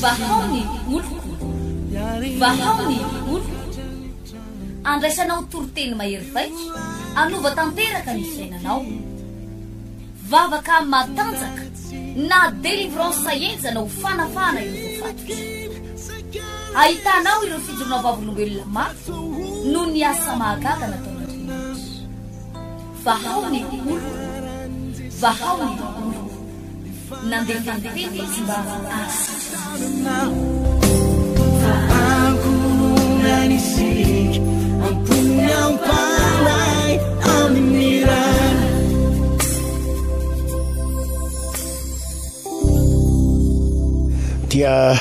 Vahao ny oloko, vahao ny oloko. Andraisanao toriteny mahery vaika, hanova tanteraka ny fiainanao. Vavaka matanjaka na délivrance henjana ho fanafahana ireo voafatotra. Ahitanao ireo fijoroana vavolombelona mafy noho ny asa mahagaga nataon'Andriamanitra. Vahao ny oloko, vahao ny oloko. Nandefa ny teny izy mba hahasitrana Dia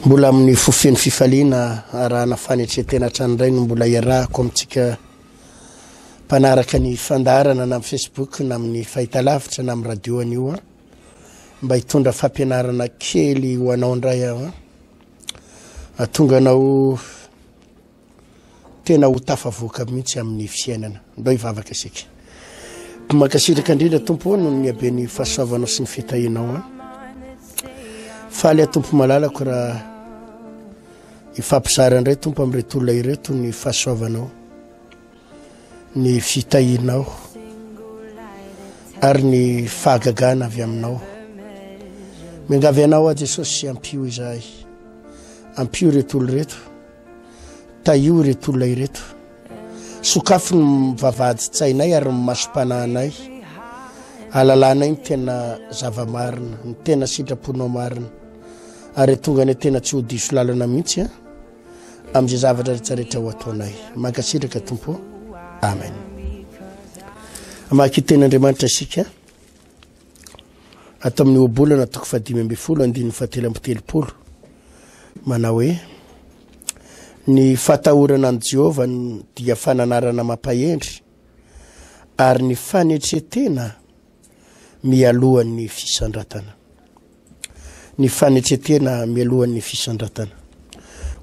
mbola amin'ny fo feno fifaliana arahana fanetren-tena hatrany indray no mbola iarahako amintsika mpanaraka ny fandaharana na amin'ny Facebook na amin'ny fahitalavitra na amin'ny radio anio an, mba hitondra fampianarana kely ho anao indray aho an, ahatonga anao tena ho tafavoaka mihitsy amin'ny fiainana. Ndao hivavaka isika. Mankasitraka indrindra Tompo ô noho ny haben'ny fahasoavanao sy ny fitahianao an. Faly aho Tompo malalako raha hifampizara indray Tompo amin'ireto olona ireto ny fahasoavanao, ny fitahianao ary ny fahagagana avy aminao. Miangavy anao aho Jesosy, ampio izahay, ampio ireto olona ireto, tahio ireto olona ireto, sokafy ny vavahadin-tsainay ary ny masom-panahinay, ahalalànay ny tena zava-marina, ny tena sitraponao marina. Ary tonga any tena tsy ho diso lalana mihitsy an, amin'izay zavatra rehetra rehetra ho ataonay. Mankasitraka Tompo. Amen. Hamaky teny Andriamanitra isika. Ato amin'ny ohabolana toko fahadimy ambin'ny folo andininy fahatelo amby telopolo manao hoe ny fatahorana an'i Jehovah dia fananarana mampahendry ary ny fanetretena mialohan'ny fisandratana. Ny fanetretena mialohan'ny fisandratana.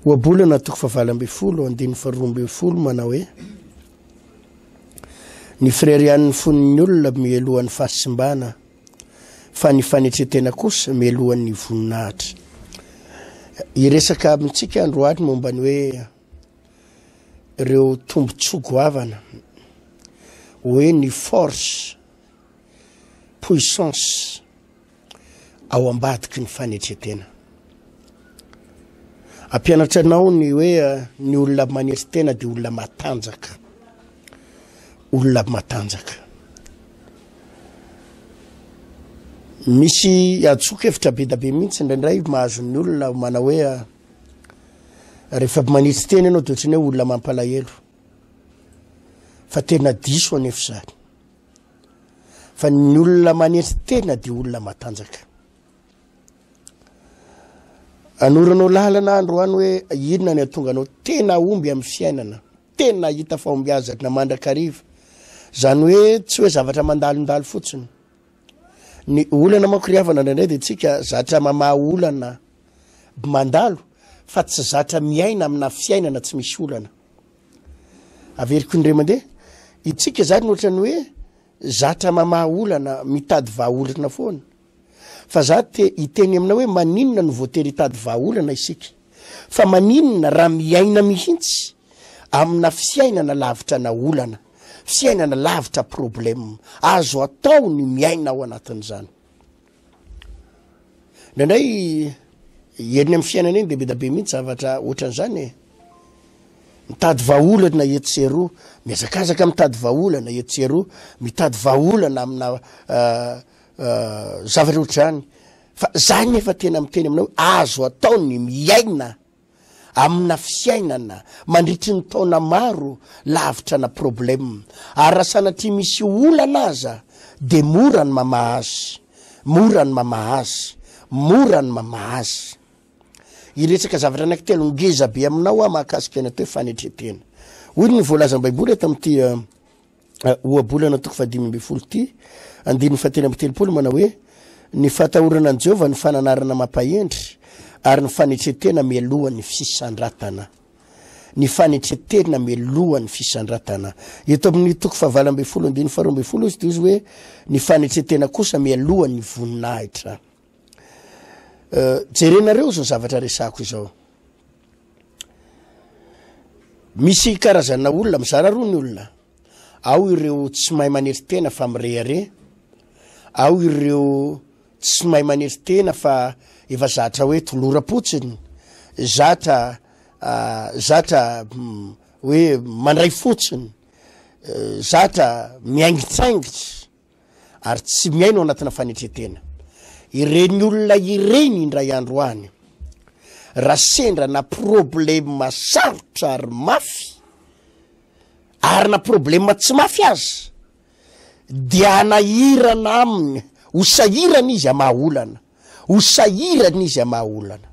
Ohabolana toko fahavalo ambin'ny folo andininy faharoa ambin'ny folo manao hoe ny firerian'ny fon'ny olona mialohan'ny fahasimbana fa ny fanetretena kosa mialohan'ny voninahitra. Hiresaka amintsika androany momba ny hoe ireo tombontsoa goavana hoe ny force, puissance ao ambadiky ny fanetretena. Ampianatra anao ny hoe eh, ny olona manetry tena dia olona matanjaka, olona matanjaka. Misy adsoa-kevitra be da be mihitsy indraindray mahazo ny olona manao hoe eh, Rehefa manitsy tena ianao dia ohatran'ny hoe olona mampalahelo. Fa tena diso anefa izany. Fa ny olona manetsy tena dia olona matanjaka. Anoranao lalana androany hoe inona ny atonga anao tena omby amin'ny fiainana, tena hita fahombiazana mandrakariva. Izany hoe tsy hoe zavatra mandalondalo fotsiny. Ny olana manko ry havana indraindray dia tsika zatra mamaha olana mandalo fa tsy zatra miaina amina fiainana tsy misy olana. Averiko indray mandeha, itsika zany ohatran'ny hoe zatra mamaha olana, mitady vahaolana foana. Fa za te hiteny aminao hoe maninona no voatery hitady vahaolana isika? Fa maninona raha miaina mihitsy amina fiainana lavitra ana olana, fiainana lavitra problème. Azo atao ny miaina ao anatin'izany. Indraindray eny amin'ny fiainana eny dia be da be mihitsy zavatra ohatran'izany e. Mitady vahaolana etsy sy eroa, mihazakazaka mitady vahaolana etsy sy eroa, mitady vahaolana amina euh, euh, zavatra ohatr'izany. Fa za nefa tena miteny aminao azo atao ny miaina amina fiainana mandritry ny taona maro lavitra ana problème ary raha sanatria misy olana aza de mora ny mamaha azy, mora ny mamaha azy, mora ny mamaha azy. Hiresaka zavatra anankitelo ngeza be aminao aho mahakasika ny atao hoe fanetren-tena. Hoy ny voalazan'ny Baiboly eto amin'ity Ohabolana toko fahadimy ambin'ny folo ity, andininy fahatelo amby telopolo manao hoe, Ny fahatahorana an'i Jehovah no fananarana mampahendry, ary ny fanetren-tena mialoha ny fisandratana. Ny fanetren-tena mialohan'ny fisandratana. Eto amin'ny toko fahavalo ambin'ny folo andininy faharoa ambin'ny folo izy dia izy hoe ny fanetren-tena kosa mialohan'ny voninahitra. Euh, jerenareo izao zavatra resako izao. Misy karazana olona, mizara roa ny olona. Ao ireo tsy mahay manetry tena fa mirehareha. Ao ireo tsy mahay manetry tena fa efa zatra hoe toloram-potsiny, zatra zatra hoe mandray fotsiny, zatra miaingitsaingitra ary tsy miaina ao anatina fanetren-tena. Ireny olona ireny indray andro any, raha sendra na problema sarotra ary mafy, ary na problema tsy mafy aza, dia hanahirana aminy, ho sahirana izy hamaha olana, ho sahirana izy hamaha olana.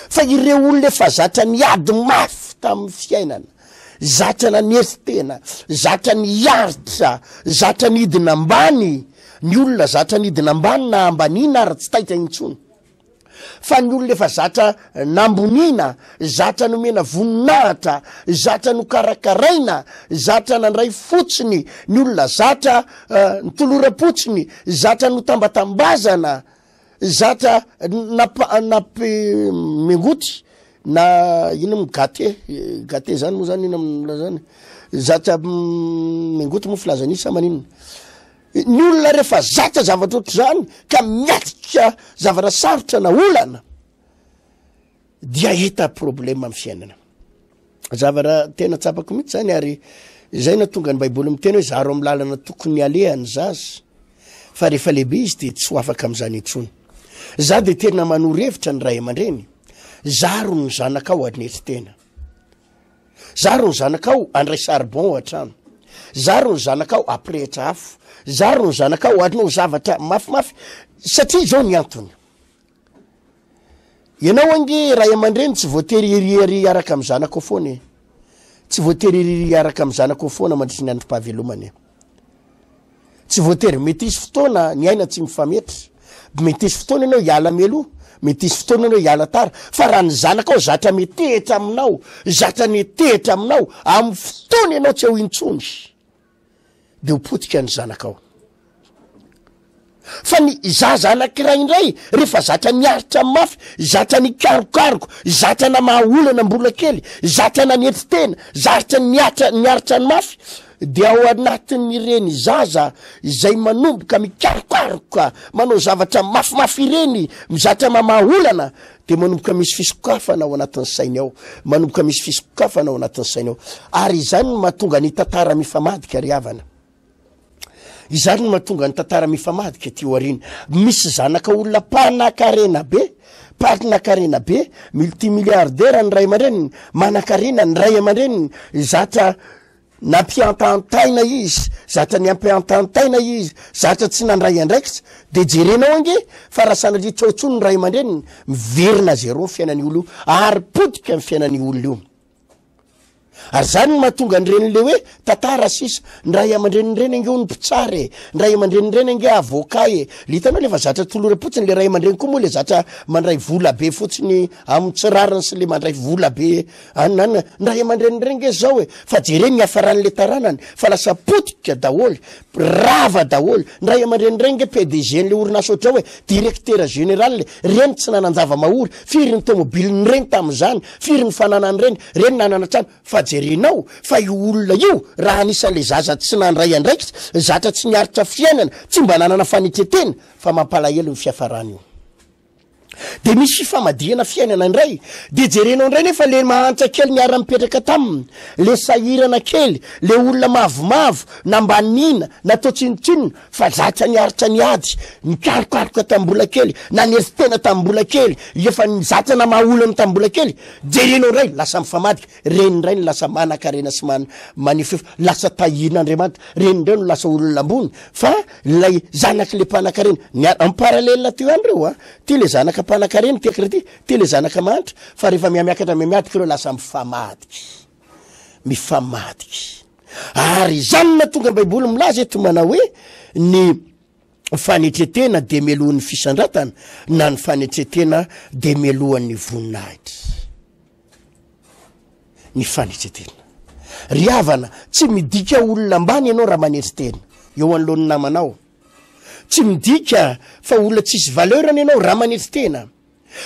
Fa ireo olona efa zatra niady mafy tamin'ny fiainana, zatra nanery tena, zatra niaritra, zatra nidina ambany, ny olona zatra nidina ambany na ambaniana ary tsy taitra intsony. Fa ny olona efa zatra namboniana, zatra nomena voninahitra, zatra nokarakaraina, zatra nandray fotsiny, ny olona zatra eh, nitoloram-potsiny, zatra notambatambazana, zatra nampa- nampi- mengoty na ino mo gate, gate zany moa zany ino am'lazany, zatra mengoty moa filazan'izy sa maninona? Ny olona rehefa zatra zavatra ohatr'izany ka miatrika zavatra sarotra na olana dia ahita problema amin'ny fiainana. Zavatra tena tsapako mihitsy zany ary izay na tonga ny baiboly miteny hoe zaro amin'ny lalana tokony aleha ny zaza fa rehefa lehibe izy dia tsy ho afaka amin'izany intsony. Za dia tena manoro hevitra ny ray aman-dreny, zaro ny zanakao hanetry tena. Zaro ny zanakao handray charbon ao an-trano. Zaro ny zanakao hampirehitra afo. Zaro ny zanakao hanao zavatra mafimafy. Satria izao ny antony. Ianao ange ray aman-dreny tsy voatery hiriary hiaraka amin'ny zanakao foana e. Tsy voatery hiriary hiaraka amin'ny zanakao foana mandritry ny androm-pahavelomany e. Tsy voatery, mety hisy fotoana ny aina tsy mifametra, mety hisy fotoana ianao hiala mialoha, mety hisy fotoana ianao hiala tara, fa raha ny zanakao zatra metehitra aminao, zatra netehitra aminao, amin'ny fotoana ianao tsy eo intsony, de ho potika ny zanakao. Fa ny zaza anankiray indray rehefa zatra niaritra mafy, zatra nikarokaroka, zatra namaha olana mbola kely, zatra nanetry tena, zatra niatra niaritra ny mafy, dia ao anatin'ireny zaza izay manomboka mikarokaroka, manao zavatra mafimafy ireny, mizatra mamaha olana, dia manomboka misy fisokafana ao anatin'ny sainy ao, manomboka misy fisokafana ao anatin'ny sainy ao. Ary izany no mahatonga ny tantara mifamadika ry havana. Izany no mahatonga ny tantara mifamadika aty aoriana. Misy zanaka olona mpanakarena be, mpanakarena be, multimilliardaire ny ray aman-dreniny, manakarena ny ray aman-dreniny, zatra nampiantantaina izy, zatra niampiantantaina izy, zatra tsy nandray andraikitra, de jerenao ange fa raha sanatria tsy ao intsony ny ray aman-dreniny, miverina zéro ny fiainan'io olona io, ary potika ny fiainan'io olona io. Ary zany no mahatonga an'ireny le hoe tantara sisa, ny ray aman-drenin'ireny ange hono mpitsara e, ny ray aman-drenin'ireny ange avocat e, le hitanao le efa zatra toloram-potsiny, le ray aman-dreny koa moa le zatra mandray vola be fotsiny amin'ny tsy rariny sy le mandray vola be any na any, ny ray aman-drenin'ireny ange zao e, fa jereo ny hiafaran'le taranany fa lasa potika daholo, rava daholo, ny ray aman-drenin'ireny ange PDG n'le orinasa ohatr'izao e, directeur général e, reny tsy nanan-java-mahory, firy ny tomobilin'ireny tamin'izany, Firy ny fananan'ireny, reny nanana trano, fa jerenao fa io olona io raha anisan'le zaza tsy nandray andraikitra, zatra tsy niaritra fiainana, tsy mba nanana fanetretena, fa mampalahelo ny fiafarany io. De misy fifamadihana fiainana indray, de jerenao indray nefa le mahantra kely niara-nipetraka taminy, le sahirana kely, le olona mavomavo, nambaniana, natao tsinontsinona, Fa zatra niaritra ny ady, nikarokaroka tamin'ny mbola kely, nanery tena tamin'ny mbola kely, efa zatra namaha olana tamin'ny mbola kely, jerenao indray lasa mifamadika, reny indray no lasa manankarena sy man- manefefo, lasa tahian'Andriamanitra, reny indray no lasa olona ambony, fa ilay zanak'ilay mpanankarena, ny en parallèle teo ihany ireo an, ty le zanaka mpanankarena ty akira ty, ty le zanaka mahantra, fa rehefa mihamiakatra mihamiadika ireo lasa mifamadika, mifamadika. Ary izany no nahatonga ny Baiboly milaza eto manao hoe ny fanetretena dia mialohan'ny fisandratana na ny fanetretena dia mialohan'ny voninahitra. Ny fanetren-tena. Ry havana, tsy midika olona ambany ianao raha manetry tena eo anoloan'ny namanao. Tsy midika fa olona tsisy valeur-ny ianao raha manetry tena.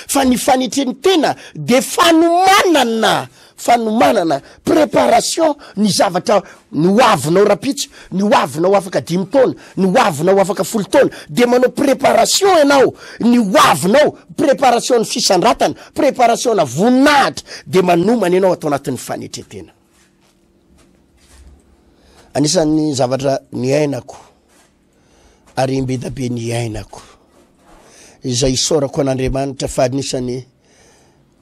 Fa ny fanetren-tena dia fanomanana, fanomanana, préparation ny zavatra ny ho avinao rahampitso, ny ho avinao afaka dimy taona, ny ho avinao afaka folo taona, dia manao préparation ianao, ny ho avinao, préparation ny fisandratana, préparation na voninahitra, dia manomana ianao atao anatin'ny fanetren-tena. Anisan'ny zavatra niainako ary imbedabe niainako izay isaorako an'Andriamanitra fa anisan'ny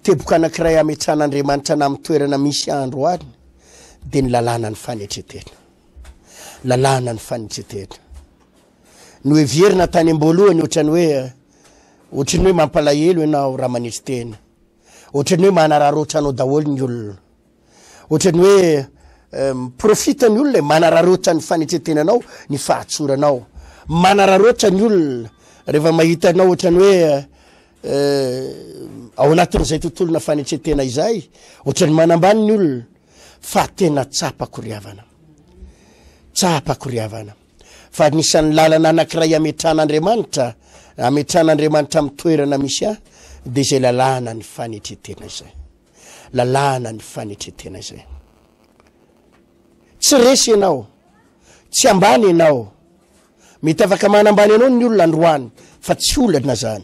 teboka anankiray ametrahan'Andriamanitra ana amin'ny toerana misy andro any dia ny lalàna ny fanetretena lalàna ny fanetretena noheverina tany am-boalohany ohatrany hoe ohatrany hoe mampalahelo ianao raha manetry tena ohatrany hoe manararaotra anao daholo ny olona Ohatran'ny hoe mi-profite ny olona e, manararaotra ny fanetren-tenanao, ny fahatsoranao. Manararaotra ny olona rehefa mahita anao ohatran'ny hoe ao anatin'izay tontolona fanetren-tena izay, ohatran'ny manambany ny olona. Fa tena tsapako ry havana, tsapako ry havana, fa anisan'ny lalana anankiray ametrahan'Andriamanitra, ametrahan'Andriamanitra amin'ny toerana misy ahy, dia izay lalàna ny fanetren-tena izay. Lalàna ny fanetretena izay. Tsy resy ianao, tsy ambany ianao. Mety afaka manambany anao ny olona androany, fa tsy olana zany.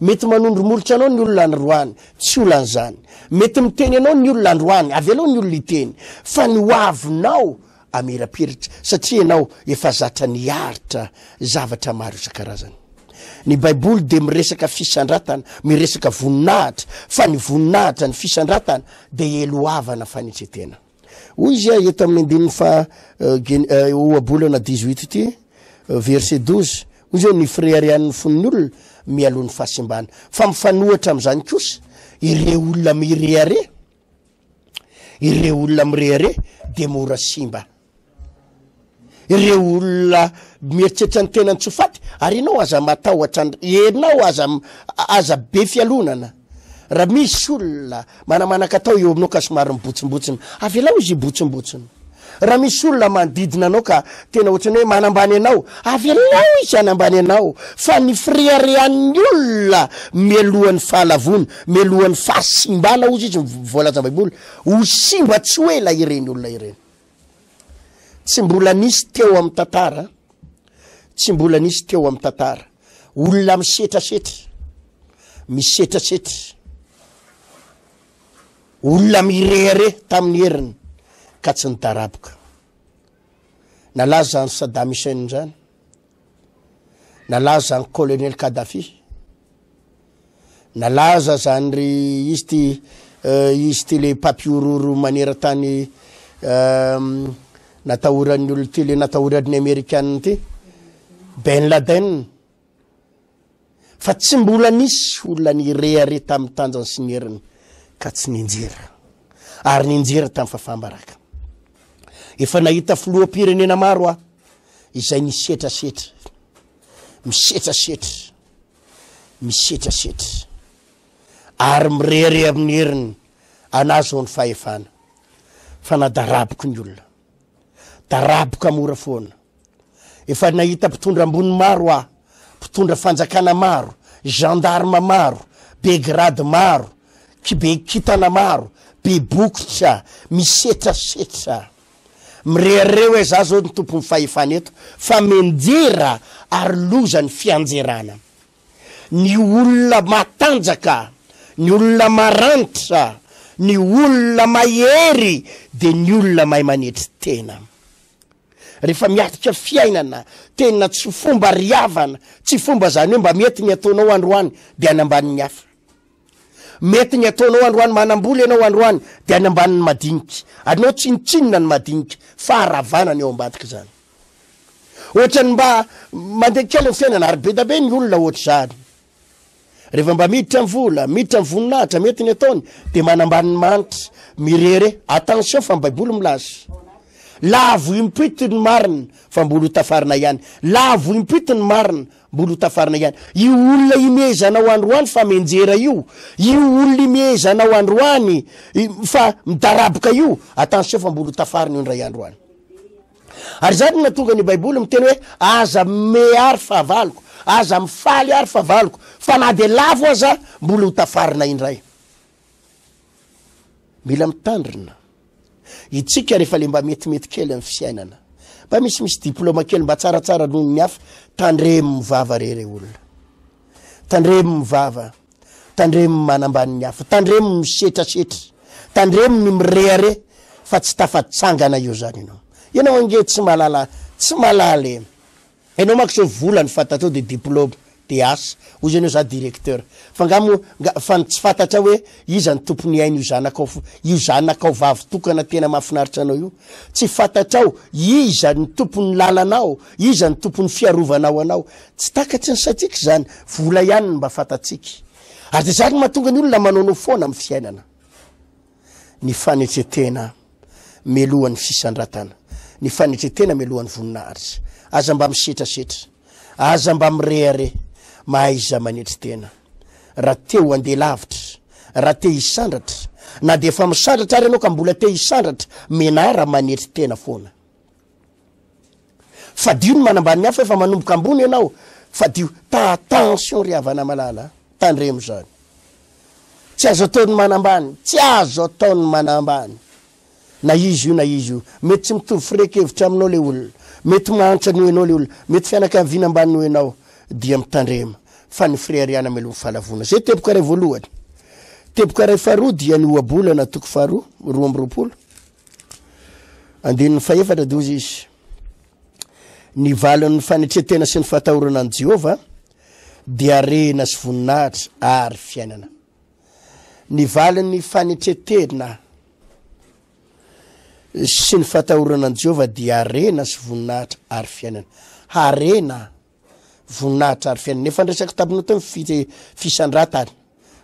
Mety manondro molotra anao ny olona androany, tsy olana zany. Mety miteny anao ny olona androany, avelao ny olona hiteny, fa ny ho avinao amirapiratra satria ianao efa zatra niaritra zavatra maro isan-karazany. Ny Baiboly dia miresaka fisandratana, miresaka voninahitra, fa ny voninahitra, ny fisandratana dia eloavana fanetren-tena. Hoy izy eto amin'ny andininy faha ohabolana 18 ity, verset 12, hoy izy hoe ny fireharehan'ny fon'ny olona mialoha ny fahasimbana. Fa mifanohitra amin'izany kosa ireo olona mirehareha, Ireo olona mirehareha dia mora simba. Ireo olona mieritreritra ny tenany tsy ho faty, ary ianao aza matahotra, ianao aza, aza be fialonana. Raha misy olona manamanaka-atao eo aminao ka somary mibotsimbotsina, avelao izy hibotsimbotsina. Raha misy olona manodidina anao ka tena ohatran'ny hoe manambany anao, avelao izy hanambany anao, fa ny fireharehan'ny olona mialohan'ny fahalavoana, mialohan'ny fahasimbana hozy izy voalazan'ny baiboly, ho simba tsy ho ela ireny olona ireny. Tsy mbola nisy teo amin'ny tantara, tsy mbola nisy teo amin'ny tantara, olona misetrasetra, misetrasetra, Olona mirehareha tamin'ny heriny ka tsy nidaraboka. Nalaza izany Saddam Hussein izany. Nalaza izany Colonel Kadhafi. Nalaza izany ry izy ty eh, izy ty le mpampihorohoro maneran-tany eh, natahoran'ny olona ty le natahoran'ny Amerikanina ty. Ben Laden. Fa tsy mbola nisy olona nirehareha tamin'ny tanjany sy ny heriny ka tsy nianjera, ary nianjera tamin'ny fahafaham-baraka. Efa nahita filoham-pirenena maro aho izay nisetrasetra, misetrasetra, misetrasetra, ary mirehareha amin'ny heriny anazy ny fahefana, fa nadaraboky ny olona. Daraboka mora foana. Efa nahita mpitondra ambony maro aho, mpitondra fanjakana maro, gendarme maro, be grade maro, be kintana maro, be bokotra, misetrasetra. Mirehareha hoe za zao ny tompon'ny fahefana eto, fa mianjera ary loza ny fianjerana. Ny olona matanjaka, ny olona maranitra, ny olona mahery dia ny olona mahay manetry tena. Rehefa miatrika fiainana tena tsy fomba ry havana, tsy fomba zany hoe mba mety ny ataonao androany de any ambanin'ny hafa. Mety ny ataonao androany manambola ianao androany de any ambanin'ny madinika. Anao tsinontsinona ny madinika, faharavana ny ao ambadik'izany. Ohatran'ny mba mandeha kely ny fiainana ary be da be ny olona ohatr'izany. Rehefa mba miditra ny vola, miditra ny voninahitra, mety ny ataony, dia manambany ny mahantra, mirehareha. Attention fa ny baiboly milaza. Lavo impito ny marina fa mbola ho tafarina ihany. Lavo impito ny marina. mbola ho tafarina ihany. Io olona imehezanao androany fa mianjera io, io olona imehezanao androany fa midaraboka io, attention fa mbola ho tafarina io indray andro any. Ary izany no nahatonga ny Baiboly miteny hoe aza mimehy ary fahavaloko, aza mifaly ary fahavaloko, fa na dia lavo aza mbola ho tafarina indray. Mila mitandrina itsika rehefa le mba metimety kely amin'ny fiainana. Mba misimisy diploma kely mba tsaratsara noho ny hafa, tandremo mivava re re olona. Tandremo mivava, tandremo manambany ny hafa, tandremo misetrasetra, tandremo ny mirehareha fa tsy tafatsangana eo zany ianao. Ianao ange tsy mahalala, tsy mahalala e. Enao manko zao vola ny fantatrao de diploma de asa, hoy zany hoe za directeur. Fa nga moa nga fa ny tsy fantatrao hoe iza ny tompony aina io zanakao io zanakao vavy tokana tena mahafinaritra anao io. Tsy fantatrao iza ny tompon'ny lalanao, iza ny tompon'ny fiarovanao anao. Tsy takatry ny saintsika izany, vola ihany no mba fantatsika. Ary de zany no mahatonga ny olona manaonao foana amin'ny fiainana. Ny fanetretena mialohan'ny fisandratana, ny fanetretena mialohan'ny voninahitra. Aza mba misetrasetra, aza mba mirehareha, mahaiza manetry tena. Raha te ho andeha lavitra, raha te hisandratra, na dia efa misandratra ary ianao ka mbola te hisandratra, menara manetry tena foana. Fadio ny manambany ny hafa efa manomboka ambony ianao, fadio. Ta attention ry havana malala a, tandremo izany. Tsy azo atao ny manambany, tsy azo atao ny manambany. Na iza io na iza io. Mety tsy mitovy firehan-kevitra aminao ilay olona, mety mahantra noho ianao ilay olona, mety fianakaviana ambany noho ianao, dia mitandrema fa ny fireharehana mialoha ny fahalavoana. Izay teboka iray voalohany. Teboka iray faharoa dia ny ohabolana toko faharoa, 22. Andininy fahefatra dia hozy izy, Ny valin'ny fanetren-tena sy ny fahatahorana an'i Jehovah dia harena sy voninahitra ary fiainana. Ny valin'ny fanetren-tena sy ny fahatahorana an'i Jehovah dia harena sy voninahitra ary fiainana. Harena voninahitra ary fiainana. Efa niresaka taminao teo ny fisandratana,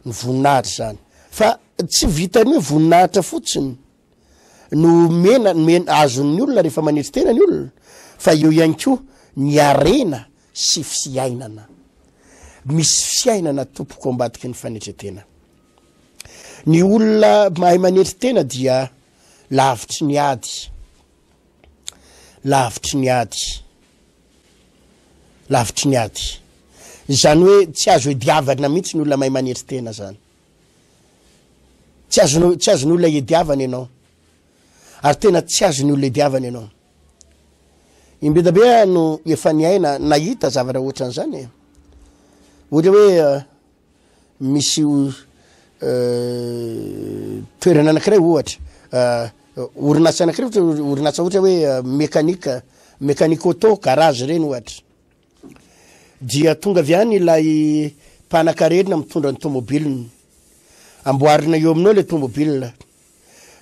ny voninahitra izany. Fa tsy vitan'ny hoe voninahitra fotsiny no omena, nomena, azon'ny olona rehefa manetry tena ny olona, fa eo ihany koa ny harena sy fiainana. Misy fiainana tompoko ambadiky ny fanetren-tena. Ny olona mahay manetry tena dia lavitry ny ady. Lavitry ny ady. Lavitry ny ady. Izany hoe tsy azo idiavana mihitsy ny olona mahay manetry tena zany. Tsy azonao, tsy azon'ny olona iadiavana ianao. Ary tena tsy azon'ny olona iadiavana ianao. Imbedabe aho no efa niaina, nahita zavatra ohatran'izany e. Ohatra hoe eh, misy eh, toerana anankiray ohatra, eh, orinasa anankiray ohatra, orinasa ohatra hoe mécanique, mécanique auto, garage ireny ohatra. Dia tonga avy any ilay mpanakarena mitondra ny tomobiliny. Amboarina eo aminao ilay tomobil.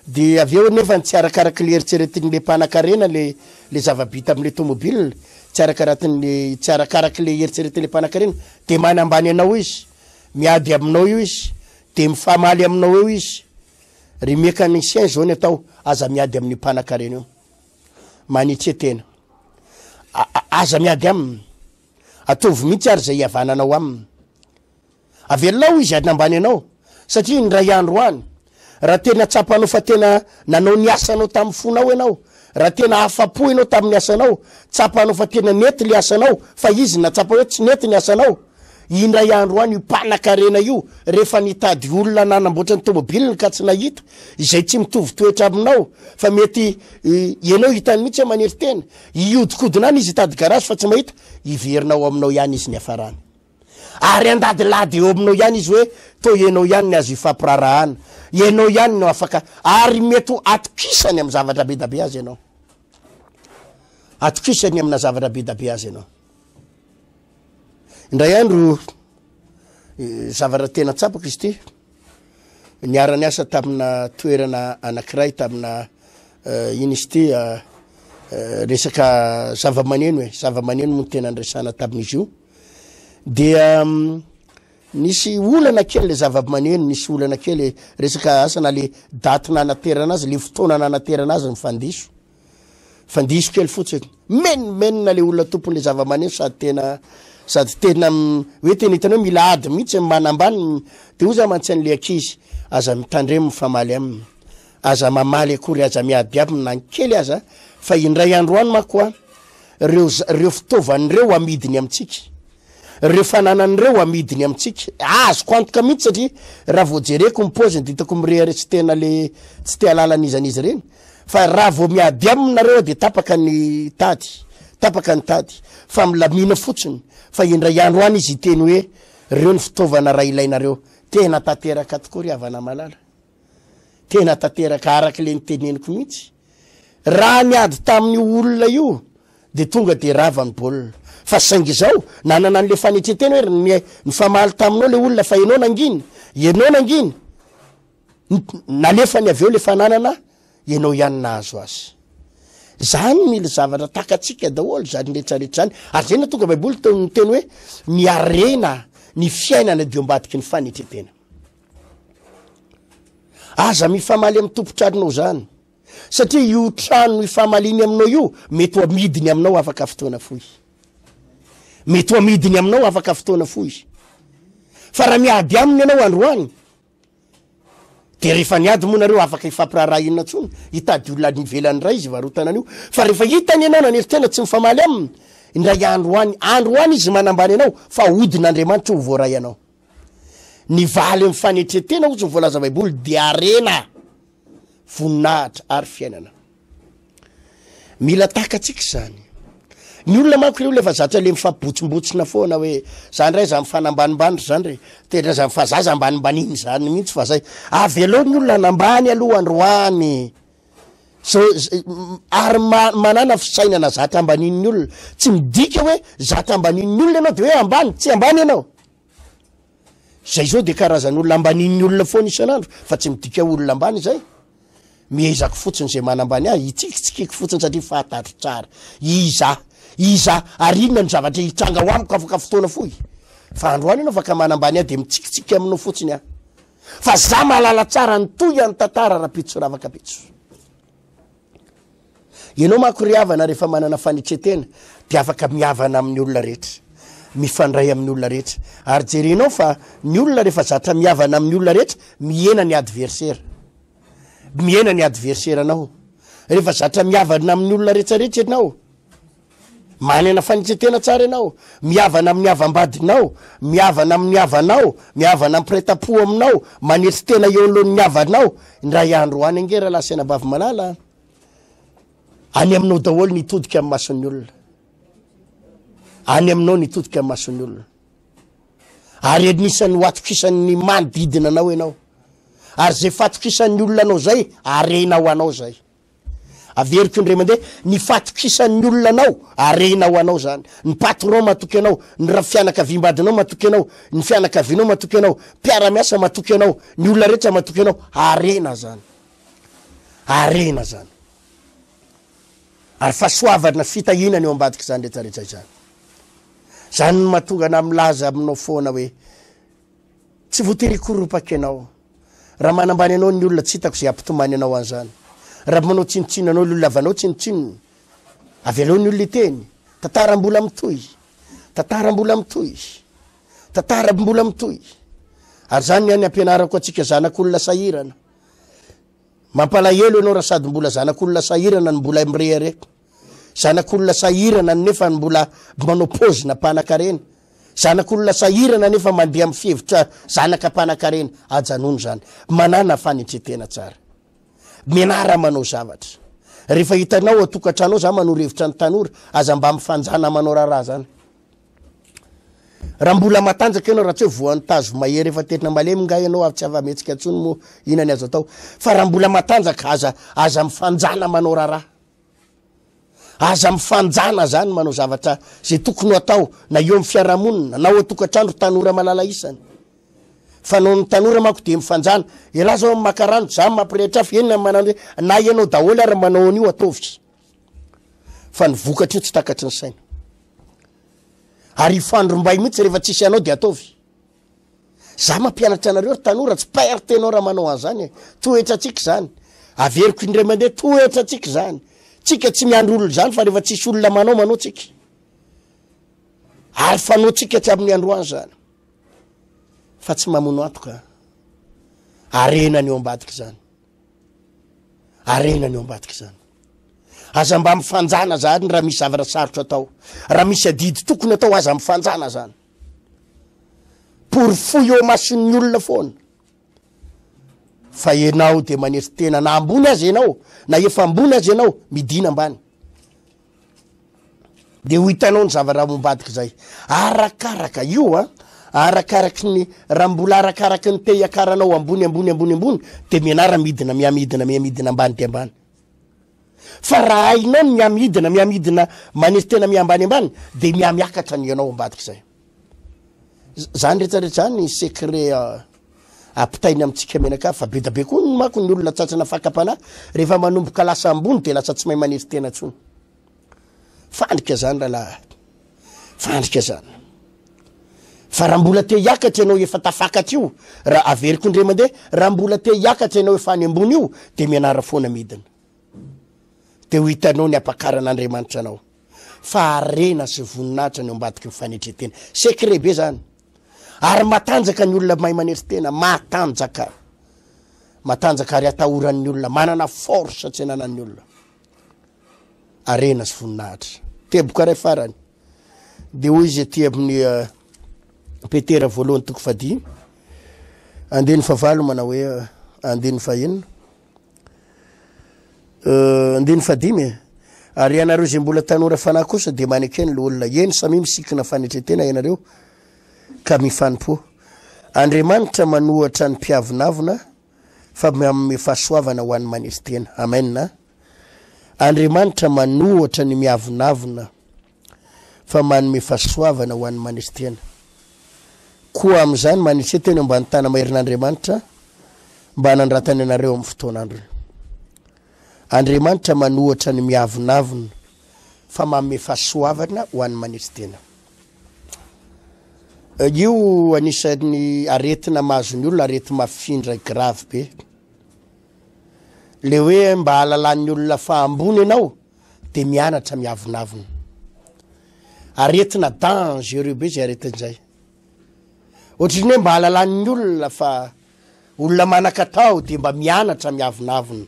Dia avy eo anefa tsy arakaraky le eritreretin'le mpanakarena le le zava-bita amin'le tomobil, tsy arakaratin'le tsy arakaraky le eritreretin'le mpanakarena, dia manambany anao izy, miady aminao eo izy, dia mifamaly aminao eo izy. Ry mécanicien izao ny atao, aza miady amin'io mpanakarena io. Manetria tena. Aza miady aminy. Ataovy mihitsy ary izay hihavananao aminy. Avelao izy hanambany anao, satria indray andro any, raha tena tsapanao fa tena nanao ny asanao tamin'ny fonao ianao, raha tena afa-po ianao tamin'ny asanao, tsapanao fa tena nety le asanao, fa izy nahatsapa hoe tsy nety ny asanao, Indray andro any io mpanakarena io rehefa nitady olona nanamboatra ny tomobiliny ka tsy nahita, izay tsy mitovy toetra aminao fa mety ianao hitany mihitsy hoe manery tena, hiodikodina any izy hitady garage fa tsy mahita, hiverina ao aminao ihany izy niafarany. Ary handadilady eo aminao ihany izy hoe toa ianao ihany ny azo ifampiraharahana, ianao ihany no afaka, ary mety ho atokisany amin'ny zavatra be da be azy ianao. Atokisany amina zavatra be da be azy ianao. Indray andro, zavatra tena tsapako izy ity, niara-niasa tamina toerana anankiray tamina ino izy ity, resaka zava-maneno e, zava-maneno moa no tena niresahana tamin'izy io, dia nisy olana kely le zava-maneno, nisy olana kely resaka asa na le daty nanaterana azy, le fotoana nanaterana azy nifandiso. Fandiso kely fotsiny. Menomenona le olona tompon'le zava-maneno sady tena Sady tena hoe tena hitanao hoe mila ady mihitsy ny manambany de hoy za mantsy an'le ankizy, aza mitandremo mifamaly aminy, aza mamaly akory, aza miady aminy na ny kely aza fa indray andro any manko a, reo reo fitaovany reo amidiny amintsika, reo fananany reo amidiny amintsika, azoko antoka mihitsy satria raha vao jereko ny paoziny de hitako mirehareha tsy tena le tsy te halala an'iza n'iza ireny. Fa raha vao miady aminy nareo dia tapaka ny tady, tapaka ny tady, fa milamina fotsiny, fa indray andro any izy hiteny hoe reo ny fitaovana raha ilainareo. Tena tanteraka tokoa ry havana malala. Tena tanteraka araka le niteneniko mihitsy. Raha niady tamin'io olona io dia tonga dia rava ny baolina. Fa saingy izao, nanana an'le fanetren-tena hoe nifamaly taminao le olona fa ianao nangina, ianao nangina. Nalefany avy eo le fananana, ianao ihany nahazo azy. Zany mila zavatra takatsika daholo zany rehetrarehetra zany. Ary zay nahatonga baiboly teo niteny hoe ny harena, ny fiainana dia eo ambadiky ny fanetretena. Aza mifamaly amin'ny tompon-tranonao zany. Satria io trano ifamaliany aminao io mety ho amidiny aminao afaka fotoana fohy. Mety ho amidiny aminao afaka fotoana fohy. Fa raha miady aminy ianao androany, De rehefa niady moa nareo afaka hifampiraharaha inona tsony, hitady olona any ivelany indray izy hivarotana an'io, fa rehefa hitany ianao nanery tena tsy mifamaly aminy, indray andro any, andro any izy manambany anao fa ahodin'Andriamanitra ho voaray anao. Ny valy amin'ny fanetren-tena hozy ny voalaza baiboly dia harena, voninahitra ary fiainana. Mila takatsika izany. Ny olona manko re olona efa zatra le mifampibotsimbotsina foana hoe za ndray za mifanambanimbany ry zany re, tena za fa za za ambanimbaniny zany mihitsy fa zay. Avelao ny olona hanambany aloha androany. Zao ary manana fisainana zatra ambaninin'ny olona. Tsy midika hoe zatra ambaninin'ny olona ianao de hoe ambany, tsy ambany ianao. Zay zao de karazan'olona ambaninin'ny olona foana isan'andro fa tsy midika ho olona ambany izay. Miezako fotsiny izay manambany ahy, hitsikitsikiko fotsiny satria fantatro tsara iza aho, iza aho ary inona no zavatra hitranga ao amiko afaka fotoana fohy. Fa androany ianao afaka manambany ahy dia mitsikitsiky aminao fotsiny aho. Fa za mahalala tsara ny tohy an'ny tantara rapitso ravakapitso. Ianao manko ry havana rehefa manana fanetren-tena dia afaka mihavana amin'ny olona rehetra, mifandray amin'ny olona rehetra. Ary jerenao fa ny olona rehefa zatra mihavana amin'ny olona rehetra, mihena ny adversaire. Mihena ny adversaire anao. Rehefa zatra mihavana amin'ny olona rehetra rehetra ianao, manana fanetren-tena tsara ianao, mihavana amin'ny havam-badinao, mihavana amin'ny havanao, mihavana amin'ny mpiray tampo aminao, manetry tena eo anoloan'ny havanao, indray andro any ange rahalahy sy anabavy malala a! Any aminao daholo ny hitodika amin'ny mason'ny olona. Any aminao ny hitodika amin'ny mason'ny olona. Ary anisan'ny ho atokisan'ny manodidina anao ianao. Ary izay fatokisan'ny olona anao izay, harena ho anao izay. Averiko indray mandeha, ny fatokisan'ny olona anao, harena ho anao izany. Ny patron matoky anao, ny ra- fianakaviam-badinao matoky anao, ny fianakavianao matoky anao, mpiara-miasa matoky anao, ny olona rehetra matoky anao, harena izany. Harena izany. Ary fahasoavana, fitahiana ny eo ambadik'izany rehetra rehetra izany. Izany no mahatonga anah milaza aminao foana hoe tsy voatery hikoropaka ianao. Raha manambany anao ny olona, tsy hitako izay hampitomany anao an'izany. Raha manao tsinontsinona anao ny olona, avanao tsinontsinona. Avelao ny olona hiteny. Tantara mbola mitohy. Tantara mbola mitohy. Tantara mbola mitohy. Ary izany ny any ampianarako antsika zanak'olona sahirana. Mampalahelo ianao raha sady mbola zanak'olona sahirana no mbola mirehareha. Zanak'olona sahirana nefa mbola manao paozina mpanakarena. Zanak'olona sahirana nefa mandeha amin'ny fihevitra zanaka mpanakarena. Ajanony izany. Manàna fanetren-tena tsara. Mianara manao zavatra. Rehefa hitanao ao an-tokantrano ao, za manoro hevitra ny tanora, aza mba mifanjana manao raharaha zany. Raha mbola matanjaka ianao, raha tsy hoe voan'ny tazo mahery efa tena malemy nga ianao ary tsy afa-mihetsika intsony moa inona ny azo atao. Fa raha mbola matanjaka, aza aza mifanjana manao raharaha. Aza mifanjana zany manao zavatra zay tokony ho atao na eo amin'ny fiarahamonina na ao an-tokantrano ry tanora malala isany. Fanaon'ny tanora manko dia mifanjana. Ialahy zao maka rano, za mampirehitra afo, eny na manano na ianao daholo ary manao an'io ataovy. Fa ny vokatra io tsy takatry ny saina. Ary hifandrombay mihitsy rehefa tsisy anao dia ataovy. Za mampianatra anareo ry tanora, tsy perte enao raha manao an'izany e. Toetrantsika izany. Averiko indray mandeha, toetrantsika izany. Tsika tsy miandry olona izany fa rehefa tsisy olona manao, manao tsika. Ary fanaontsika tsy amin'ny androany zany. Fa tsy mamono antoka. Harena ny eo ambadika izany. Harena ny eo ambadika izany. Aza mba mifanjana zany raha misy zavatra sarotra atao. Raha misy adidy tokony atao aza mifanjana zany. Porofoy eo mason'ny olona foana. Fa ianao dia manery tena na ambony aza ianao na efa ambony aza ianao midina ambany. De ho hitanao ny zavatra ao ambadika izay. Arakaraka io an, arakaraky ny, raha mbola arakaraky ny te hiakaranao ambony ambony ambony ambony de mianara midina mihamidina mihamidina ambany dia ambany. Fa raha hainao ny mihamidina mihamidina manery tena miha-ambany ambany de mihamiakatra ny ianao ambadika izay. Zany rehetra rehetra zany secret ampitainy amintsika mianakavy fa be da be koa ny manko ny olona tsatsana fakam-panahy rehefa manomboka lasa ambony de lasa tsy mahay manery tena intsony. Fandrika zany rahalahy, fandrika zany. Fa raha mbola te hiakatra ianao efa tafakatra io, raha averiko indray mandeha, raha mbola te hiakatra ianao efa any ambony io de mianara foana midina. De ho hitanao ny ampakaran'Andriamanitra anao. Fa harena sy voninahitra ny ao ambadiky ny fanetren-tena. Secret be zany. Ary matanjaka ny olona mahay manetry tena, matanjaka. Matanjaka ary atahoran'ny olona, manana force tsy ananan'ny olona. Harena sy voninahitra. Teboka iray farany. Dia hoy izy aty amin'ny eh, Petera voalohany toko fahadimy, andininy fahavalo manao hoe eh, andininy fahenina. Euh, andininy fahadimy e. Ary ianareo izay mbola tanora fanahy kosa dia maneke ny loholona. Eny, samia misikina fanetren-tena ianareo ka mifanompoa. Andriamanitra manohatra ny mpiavonavona fa manome fahasoavana ho an'ny manetry tena. Amen. Andriamanitra manohatra ny miavonavona fa manome fahasoavana ho an'ny manetry tena. Koa amin'izany, manetria tena eo ambany tana-maherin'Andriamanitra mba hanandratany anareo amin'ny fotoan'androny. Andriamanitra manohatra ny miavonavona fa manome fahasoavana ho an'ny manetry tena. Io anisan'ny aretina mahazo ny olona, areti-mafindra grave be. Le hoe mba hahalalan'ny olona fa ambony ianao de mianatra miavonavona. Aretina dangereux be zay aretina zay. Ohatran'ny hoe mba hahalalan'ny olona fa olona manan-katao de mba mianatra miavonavona.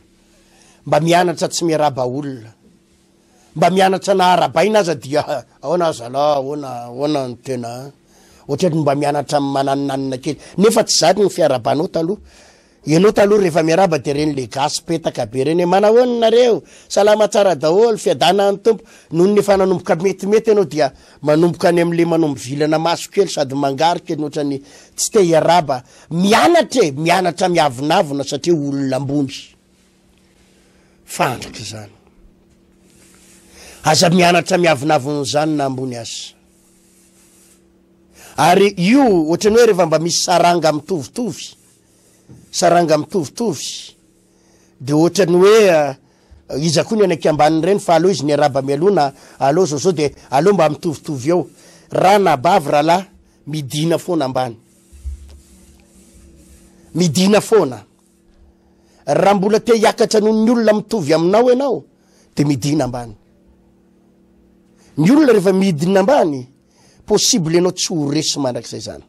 Mba mianatra tsy miarahaba olona. Mba mianatra na arabaina aza dia ahoana zalahy, ahoana, ahoana ny tena an. Ohatran'ny mba mianatra mananonanona kely. Nefa tsy zany ny fiarahabanao taloha. Ianao taloha rehefa miarahaba dia ireny le gasy petaka be ireny hoe manahoana nareo, salama tsara daholo, fiadanan'ny Tompo. Nony efa nanomboka metimety ianao dia manomboka any amin'le manao mivilana maso kely sady mangarika ny ohatran'ny tsy te hiarahaba. Mianatra e, mianatra miavonavona satria olona ambony. Fandrika izany. Aza mianatra miavonavona izany na ambony aza. Ary io ohatran'ny hoe rehefa mba misy saranga mitovitovy, saranga mitovitovy, de ohatran'ny hoe eh, iza koa ny any ankambaniny ireny fa aleo izy niarahaba mialoha na aleo zao zao de aleo mba mitovitovy eo. Ranabavy rahalahy, midina foana ambany. Midina foana. Raha mbola te hiakatra noho ny olona mitovy aminao ianao de midina ambany. Ny olona rehefa midina ambany, possible ianao tsy ho resy mandrakizay zany.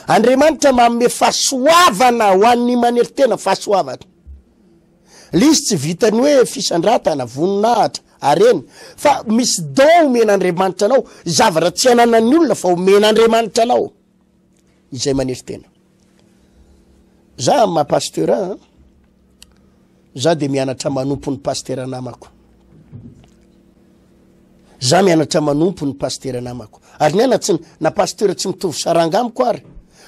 Andriamanitra manome fahasoavana ho an'ny manery tena, fahasoavana. Le izy tsy vitan'ny hoe fisandratana, voninahitra, harena, fa misy don omen'Andriamanitra anao, zavatra tsy ananan'ny olona fa omen'Andriamanitra anao. Izay manery tena. Za amin'ny maha pasteur an, za de mianatra manompo ny pastera namako. Za mianatra manompo ny pastera namako. Ary ny ahy na tsy na pasteur tsy mitovy saranga amiko ary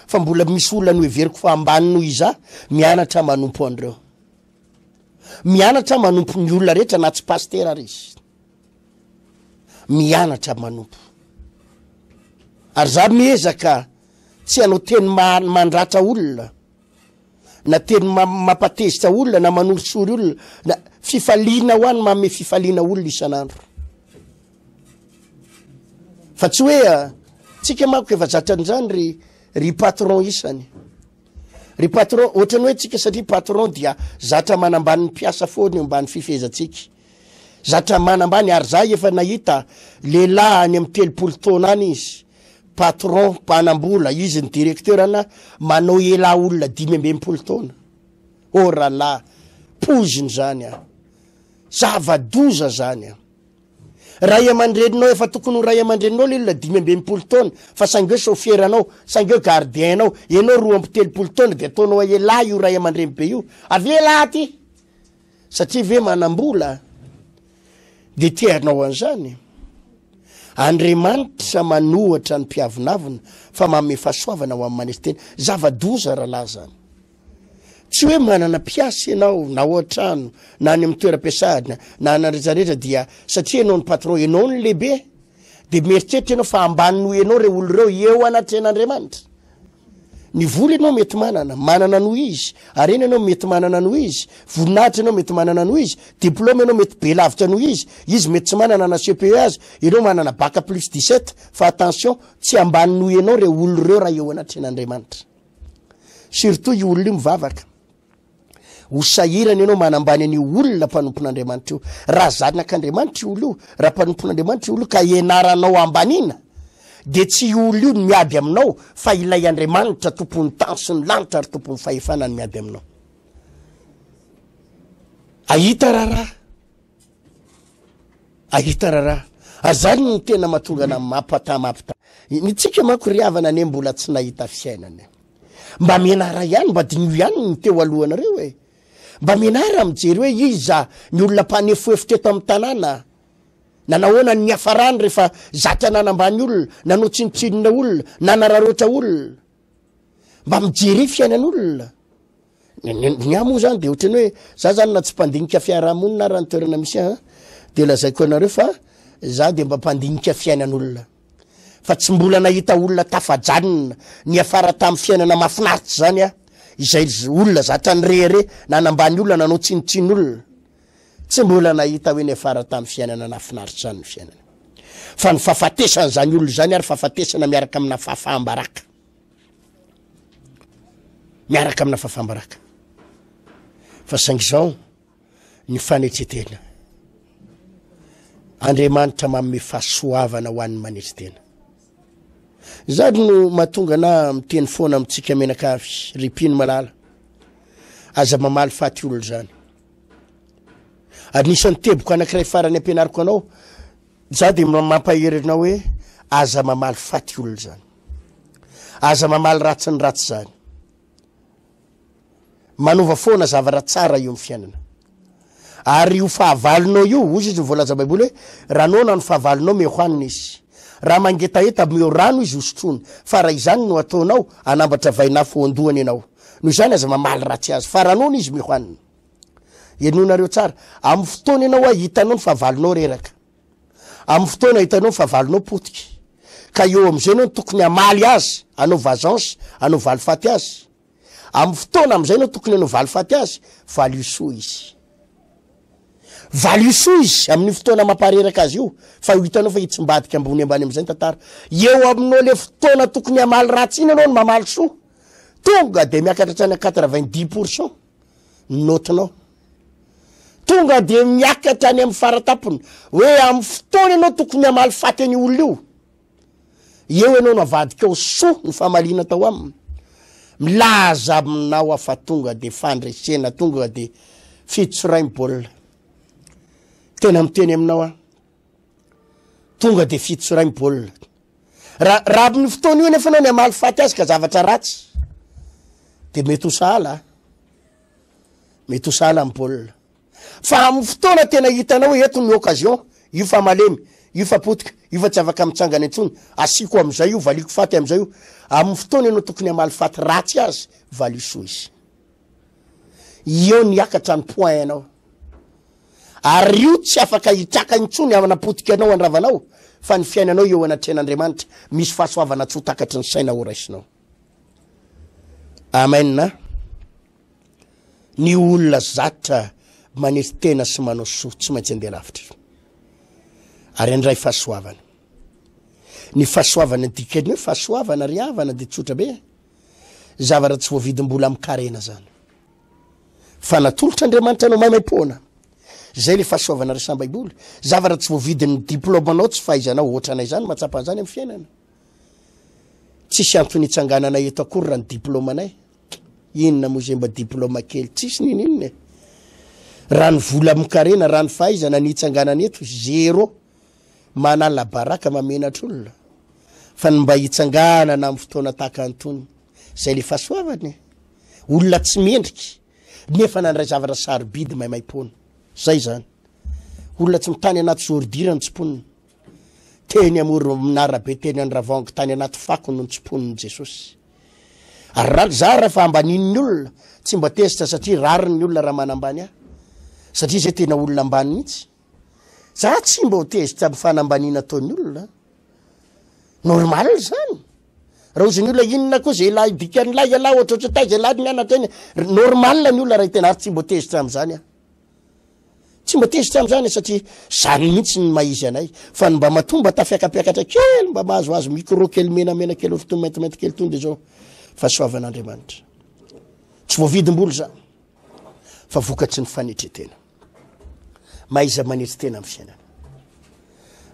fa mbola misy olona noheveriko fa ambany noho izaho, mianatra manompo an'ireo. Mianatra manompo ny olona rehetra na tsy pastera ary izy. Mianatra manompo. Ary za miezaka tsy hanao teny mandratra olona na teny mampatezitra olona na manorisory olona na fifaliana ho any manome fifaliana olona isan'andro fa tsy hoe ah, tsika manko efa zatra an'izany ry ry patron isany ry patron ohatrany hoe tsika satria patron dia zatra manambany ny mpiasa foana eo ambany fifehezantsika. Zatra manambany ary za efa nahita lehilahy any amin'ny 30 taona any izy, patron, mpanambola, izy ny directeur ana, manao elah olona 65 taona. Oh rahalahy, poizina zany a. Zava-doza zany a. Ray aman-dreninao efa tokony ho ray aman-dreninao le olona 65 taona fa saingy hoe chauffeur anao, saingy hoe gardien anao, ianao 32 taona de ataonao elah io ray aman-dreny be io. Avia elah aty! Satria ve manam-bola de te hanao an'izany? Andriamanitra manohatra ny mpiavonavona fa manome fahasoavana ho amin'ny manetry tena. Zava-doza rahalahy zany. Tsy hoe manana mpiasa ianao na ao an-trano na any amin'ny toeram-piasana na any rehetra rehetra dia satria ianao ny patron, ianao ny lehibe de mieritreritra ianao fa ambany noho ianao ireo olona ireo eo anatrehan'Andriamanitra. Ny vola ianao mety manana, manana noho izy, harena ianao mety manana noho izy, voninahitra ianao mety manana noho izy, diplôme ianao mety be lavitra noho izy, izy mety tsy manana na CPE aza, ianao manana bac plus 17, fa attention, tsy ambany noho ianao ireo olona ireo raha eo anatrehan'Andriamanitra. Surtout io olona io mivavaka. Ho sahirana ianao manambany an'io olona mpanompon'Andriamanitra io. Raha zanak'Andriamanitra io olona io, raha mpanompon'Andriamanitra io olona io ka ianaranao ambaniana, dia tsy io olona io no miady aminao fa ilay Andriamanitra tompon'ny tany sy ny lanitra ary tompon'ny fahefana no miady aminao. Ahita raharaha. Ahita raharaha. Ary zany no tena mahatonga ana mampata mampita. Ny tsika manko ry havana anie mbola tsy nahita fiainana. Mba mianara ihany, mba diniho ihany ny teo alohanareo e. Mba mianara mijery hoe iza ny olona mpanefoefo teto amin'ny tanàna. Nanahoana ny niafarany rehefa zatra nanambany olona, nanao tsinontsinona olona, nanararaotra olona. Mba mijere fiainan'olona. Ny ahy moa zany de ohatrany hoe za zany na tsy mpandinika fiarahamonina ara ny toerana misy ahy de lazaiko anareo fa za de mba mpandinika fiainan'olona fa tsy mbola nahita olona tafajanona niafara tamin'ny fiainana mahafinaritra zany aho, izay olona zatra nirehareha nanambany olona nanao tsinontsin'olona, tsy mbola nahita hoe niafara tamin'ny fiainana nahafinaritra zany ny fiainana fa ny fahafatesan'izany olona izany ary fahafatesana miaraka amina fahafaham-baraka. miaraka amina fafambaraka fa saingy izao ny fanetretena Andriamanitra manome fahasoavana ho an'ny manetry tena zany no mahatonga na miteny foana amintsika menakavy ry mpino malala aza mamaly faty olona zany anisan'ny teboka anankiray farany ampianariko anao za de mampahery anao hoe aza mamaly faty olona zany Aza mamaly ratsy ny ratsy zany. Manova foana zavatra tsara eo amin'ny fiainana. Ary io fahavalonao io, hozy izy ny voalaza Baiboly hoe, raha noana ny fahavalonao meo hanina izy. Raha mangetaheta meo rano izy hosotroiny. Fa raha izany no ataonao, hanambatra vainafo ao an-dohany ianao. Noho izany aza mamaly ratsy azy. Fa raha noana izy meo hanina. Henoinareo tsara. Amin'ny fotoana ianao hoa hitanao ny fahavalonao reraka. Amin'ny fotoana hitanao fa valinao potika, ka eo amin'izay ianao no tokony hamaly azy, hanao vagence, hanao valifaty azy. Amin'ny fotoana amin'izay ianao tokony hanao valifaty azy, valio soa izy. Valio soa izy amin'io fotoana mampareraka azy io, fa ho hitanao fa hitsimbadika ambony ambany amin'izay ny tantara. Eo aminao le fotoana tokony hamaly ratsy iny ianao no mamaly soa, tonga de miakatra hatrany 90 pour cent. ny note-nao. Tonga dia miakatra any amin'ny faratampony hoe amin'ny fotoana ianao tokony hamaly faty an'io olona io. Eo ianao no avadika ho soa ny famaliana tao aminy. Milaza aminao aho fa tonga dia fandresena, tonga dia fitsoray ny baolina. Tena miteny aminao aho. Tonga dia fitsoray ny baolina. Raha raha amin'ny fotoana io nefa ianao ny hamaly faty azy ka zavatra ratsy de mety ho sahala mety ho sahala amin'ny baolina. Fa amin'ny fotoana tena hitanao hoe eto ny occasion, io fa malemy, io fa potika, io fa tsy afaka mitsangana intsony, asiako amin'izay io, valiako faty amin'izay io. Amin'ny fotoana ianao tokony hamaly faty ratsy azy, valio soa izy. Eo niakatra ny point anao. Ary io tsy afaka hitraka intsony hanapotika anao handravanao fa ny fiainanao eo anatrehan'Andriamanitra misy fahasoavana tsy ho takatry ny saina ho raisinao. Amen a. Ny olona zatra manetry tena sy manao soa tsy maintsy andeha lavitra ary handray fahasoavana. Ny fahasoavana ny dikan'ny hoe fahasoavana ry havana dia tsotra be. Zavatra tsy voavidim-bola amin-karena zany. Fa natolotr'Andriamanitra anao maimaimpoana. Zay le fahasoavana resahan-baiboly. Zavatra tsy voavidin'ny diplaomanao tsy fahaizanao ohatranay zany mahatsapa an'izany amin'ny fiainana. Tsisy antony hitsanganana eto akory raha ny diplaomanay. Inona moa izay mba diplaoma kely tsisy ninoninona e. Raha ny vola amin-karena, raha ny fahaizana ny hitsanganana eto, zéro. Manala baraka mamenatra olona. Fa ny mba hitsanganana amin'ny fotoana tahaka an'itony, izay le fahasoavana e. Olona tsy mendrika, nefa nandray zavatra sarobidy maimaimpoana. Zay zany. Olona tsy mitany anaty zôridira ny tsimponina. Teny amoron'arabe teny Andravoahangy tany anaty fako no nitsimponin'i Jesosy. Ary raha za raha fa ambanin'ny olona, tsy mba tezitra satria rariny ny olona raha manambany ahy. Satria zay tena olona ambany mihitsy. Za tsy mba ho tezitra amin'ny fanambaniana ataon'ny olona. Normal zany. Raha ozy ny olona inona koa zay lahy dikan'ny lahy ialahy ohatrohatry taiza ialahy nianatra eny. Normal ny olona raha tena ary tsy mba tezitra amin'izany aho. Tsy mba tezitra amin'izany satria zany mihitsy ny maha izy anay. Fa ny mba matoa mba tafiakapiakatra kely mba mahazoazo micro kely menamena kely ohatry maintimainty kely tony de zao fahasoavan'Andriamanitra. Tsy voavidim-bola zany fa vokatry ny fanetretena. Mahaiza manetry tena amin'ny fiainana.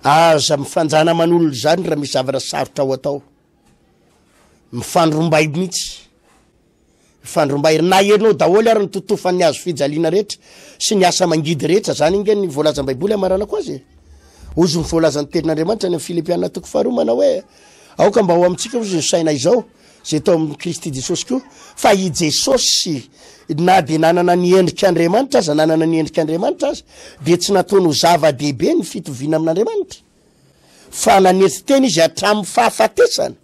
Aza mifanjana aman'olona izany raha misy zavatra sarotra ho atao. Mifandrombay mihitsy. Mifandrombay. Na ianao daholo ary ny totofan'ny hazo fijaliana rehetra sy ny asa mangidy rehetra. Zany ange ny voalazan'ny Baiboly amaranako azy e. Ozy ny voalazan'ny tenin'Andriamanitra any amin'ny Filipiana toko faharoa manao hoe aoka mba ho amintsika ozy ny saina izao izay tao amin'i Kristy Jesosy koa, fa i Jesosy na dia nanana ny endrik'Andriamanitra aza, nanana ny endrik'Andriamanitra aza, dia tsy nataony ho zava-dehibe ny fitoviana amin'Andriamanitra, fa nanetry tena izy hatramin'ny fahafatesana.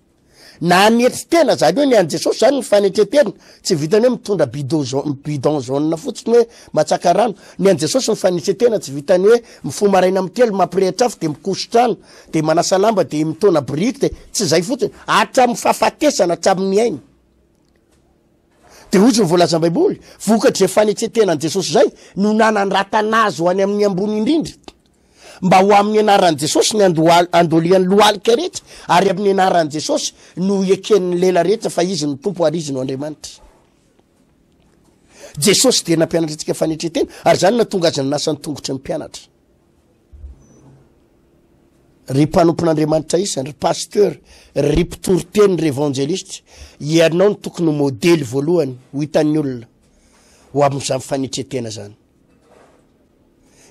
Nanetry tena, zany hoe ny an'i Jesosy zany ny fanetren-tena, tsy vitan'ny hoe mitondra bidon jaune, bidon jaune fotsiny hoe matsaka rano, ny an'i Jesosy ny fanetren-tena tsy vitan'ny hoe mifoha maraina amin'ny telo mampirehitra afo dia mikosotra trano, de manasa lamba de mitaona biriky de tsy zay fotsiny hatramin'ny fahafatesana hatramin'ny ainy de ozy ny voalazan'ny baiboly vokatr'izay fanetren-tenan'i jesosy zay no nanandratana azy ho any amin'ny ambony indrindra mba ho amin'ny anaran'i jesosy ny andolian'ny lohalika rehetra ary amin'ny anaran'i jesosy no eken'ny lela rehetra fa izy no tompo ary izy no andriamanitra jesosy dia nampianatra antsika fanetren-tena ary zany natonga azy nanasa ny tongotry ny mpianatra Ry mpanompon'Andriamanitra isany, ry pasteur, ry mpitory teny, ry evanjelista, ianao no tokony ho modely voalohany ho hitan'ny olona ho amin'izany fanetren-tena izany.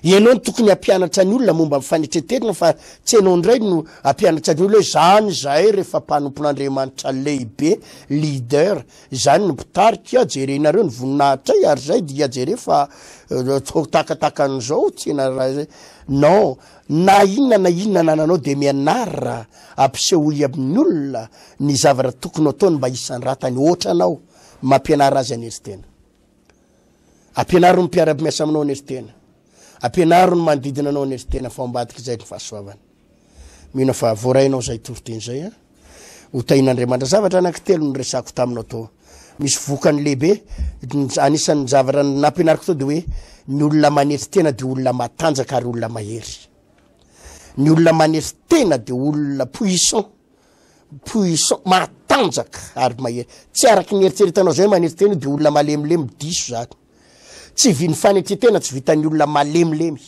Ianao no tokony hampianatra ny olona momba ny fanetren-tena fa tsy ianao indray no hampianatra ny olona hoe zany izahay rehefa mpanompon'Andriamanitra lehibe, leader, izany ny mpitarika, jerenareo ny voninahitray ary zay dia jere fa takatakan'izao tena raha non. Na inona na inona anananao dia mianara ampisehoy amin'ny olona ny zavatra tokony ho ataony mba hisandratany hoatranao. Mampianara azy hanery tena. Ampianaro ny mpiara-miasa aminao hanery tena. Ampianaro ny manodidina anao hanery tena fa ao ambadik'izay ny fahasoavana. Mino aho fa voarainao izay toriteny izay an. Ho tahin'Andriamanitra. Zavatra anankitelo no resako taminao tao. Misy vokany lehibe. Anisan'ny zavatra nampianariko tao dia hoe ny olona manetry tena dia olona matanjaka ary olona mahery. Ny olona manetry tena dia olona puissant, puissant, matanjaka ary mahery. Tsy araky ny eritreretanao izay hoe manetry tena io dia olona malemilemy, diso izany. Tsy vi-, ny fanetren-tena tsy vitan'ny olona malemilemy.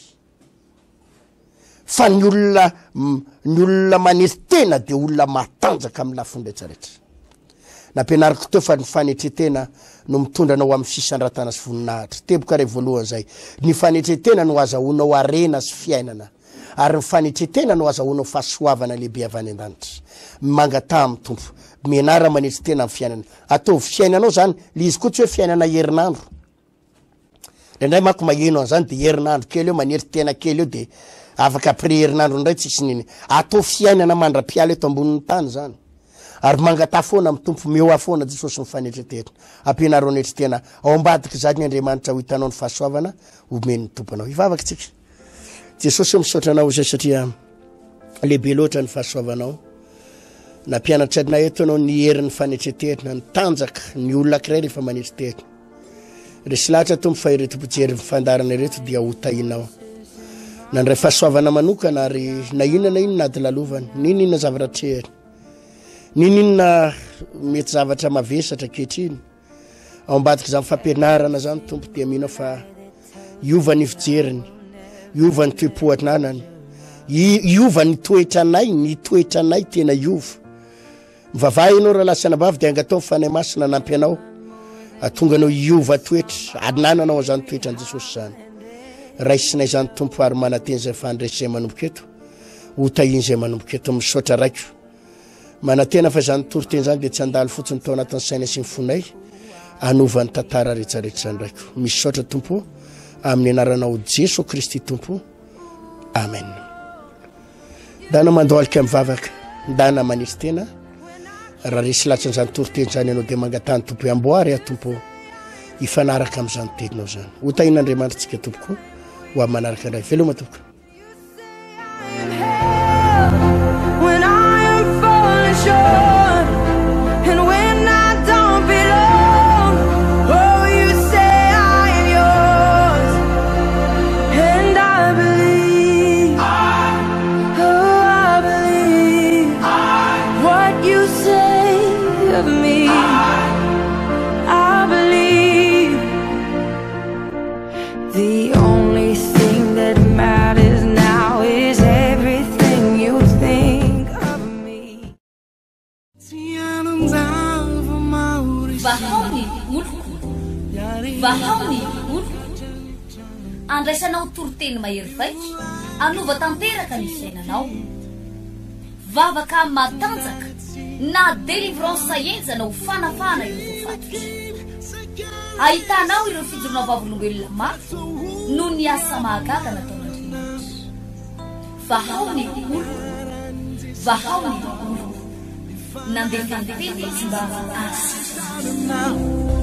Fa ny olona ny olona manetry tena dia olona matanjaka amin'ny lafiny rehetra rehetra. Nampianariko teo fa ny fanetren-tena no mitondra anao amin'ny fisandratana sy voninahitra. Teboka iray voalohany izay. Ny fanetren-tena no azahoanao harena sy fiainana. Ary ny fanetren-tena no azahoanao fahasoavana lehibe avy any an-danitra. Mangataha amin'ny Tompo. Mianara manetry tena amin'ny fiainana. Ataovy fiainanao izany. Ilay izy koa tsy hoe fiainana herinandro. Indraindray manko maheno an'izany de herinandro kely eo manery tena kely eo de afaka après herinandro indray tsisy nini. Atao fiainana mandra-piala eto ambonin'ny tany zany. Ary mangataha foana amin'ny Tompo, meo ahy foana Jesosy ny fanetretena. Ampianaro hanetry tena. Ao ambadik'izany Andriamanitra ho hitanao ny fahasoavana omen'ny Tompo anao. Hivavaka tsika. Jesosy ô misaotra anao izay satria lehibe loatra ny fahasoavanao. Nampianatra anay eto anao ny herin'ny fanetretena, ny tanjaka, ny olona ankiray rehefa manetry tena. Resy lahatra Tompo fa ireto mpijery ny fandaharana ireto dia ho tahinao. Nandray fahasoavana manokana ary na inona na inona ady lalovany, n'inona zavatra atrehiny, n'inona mety zavatra mavesatra ankehitriny. Ao ambadik'izany fampianarana izany Tompo dia mino fa hiova ny fijeriny. Hiova ny toe-po ananany. Hiova ny toetranay, ny toetranay tena hiova. Mivavaha ianao rahalahy sy anabavy dia angatao ny Fanahy Masina hanampy anao hahatonga anao hiova toetra, hanananao an'izany toetran'i Jesosy izany. Raisinay izany Tompo ary manantena izay fandresy izay manomboka eto, ho tahiana izay manomboka eto. Misaotra Raiko. Manantena fa izany toriteny izany dia tsy handalo fotsiny tao anatin'ny saina sy ny fonay, hanova ny tantara rehetrarehetra izany Raiko. Misaotra Tompo amin'ny anaranao Jeso Kristy Tompo. Amen. Ndana mandohalika mivavaka, ndana manisy tena. Raha resy latsan'izany toriteny izany ianao dia mangataha ny Tompo amboary aho Tompo hifanaraka amin'izany teninao izany. Ho tahin'Andriamanitra tsika tompoko ho amin'ny manaraka indray. Veloma tompoko. The only thing that matters now is everything you think of me. Vahao ny oloko, vahao ny oloko. Andraisanao toriteny mahery vaika, hanova tanteraka ny fiainanao. Vavaka matanjaka na délivrance henjana ho fanafahana ireo voafatotra. Ahitanao ireo fijoroana vavolombelona mafy noho ny asa mahagaga nataon'Andriamanitra. Vahao ny oloko, vahao ny oloko. Nandefa ny teny izy mba hahasitrana azy.